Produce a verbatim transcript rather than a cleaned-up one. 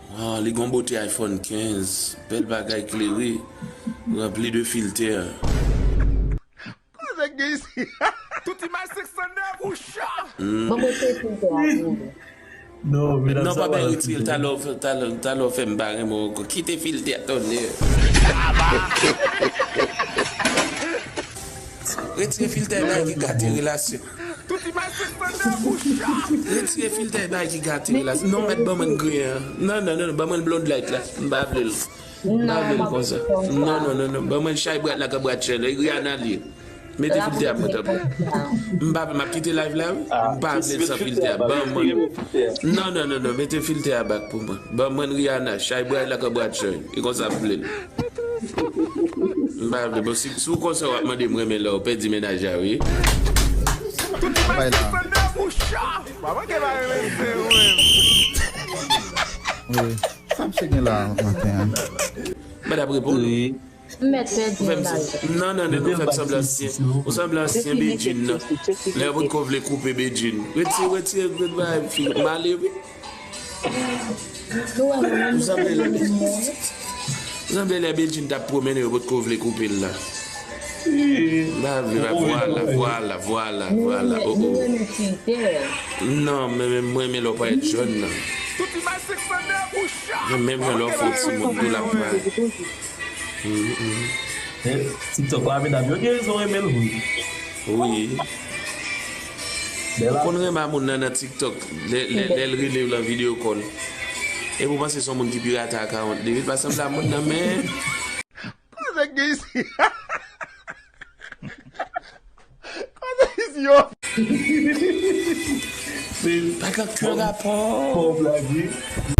Waw, li gon bote iPhone kenz. Bèl bagay, klere, ranpli de filtè. Koze k gen isi? Tout imaj six hundred pou cha. Bon, mwen te filtè a pou ou. Non, medam Non, sa pa bay pa retire l, talè w- talè talè w fè m pa renmen w ankò. Kite filtè a, tonnè. Retire filtè a, bagay ki gate relasyon. Tout imaj six hundred pou cha. Retire filtè a, bagay ki gate relasyon. Non, mèt ban mwen griyen an. Non, non, non, non, ban mwen blond light la. M pa vle l. M pa vle l konsa. Non, non, non, non. Ban mwen chay brat la ka brat chay la. Rihanna li ye. Mete filtè a mwen tanpri. M pa vle, m ap kite live la wi. M pa vle l san filtè a. Ban mwen. Non, non, non, non. Mete filtè a back pou mwen. Ban mwen Rihanna. Chay brat la ka brat chay. E konsa m vle l. M pa vle. Bon, si, si w konsa w ap mande m renmen lè w pèdi mennaj la wi. Tout imaj six hundred pou cha. Mwen ke pa renmen se ou menm. Sa misye gen la maten an? Mwen ap reponn. M mèt pèdi Ou fè m mennaj. Non, non, non, non, fè m sanblan ansyen. Ou sanblan ansyen Bedjine nan. Lè yo potko vle koupe Bedjine. Retire, retire, retire bagay fi. M ale wi. Nou wè mwen menm Ou sanble lè Ou sanble lè Bedjine t ap pwomennen yo potko vle koupe l la. M pa vle la, vwala, vwala, vwala, vwala. Oh, nou oh. Renmen filtè. Non, men men mwen men lè w parèt jòn nan. Tout imaj six hundred pou cha. Men men mwen lè w fè w timoun tou l ap parèt. Eh, TikTok la, medam, yo gen rezon renmen l vre. Wi. Bèl Ou konn renmen a moun nan nan TikTok. Lè lè- lè l rele w lan video call. Epi w panse se yon moun ki pirate akawont li. Li pa sanble a moun nan men. Koze k gen isi? Koze isi yo? Pa gen okenn rapò. Fò w blage.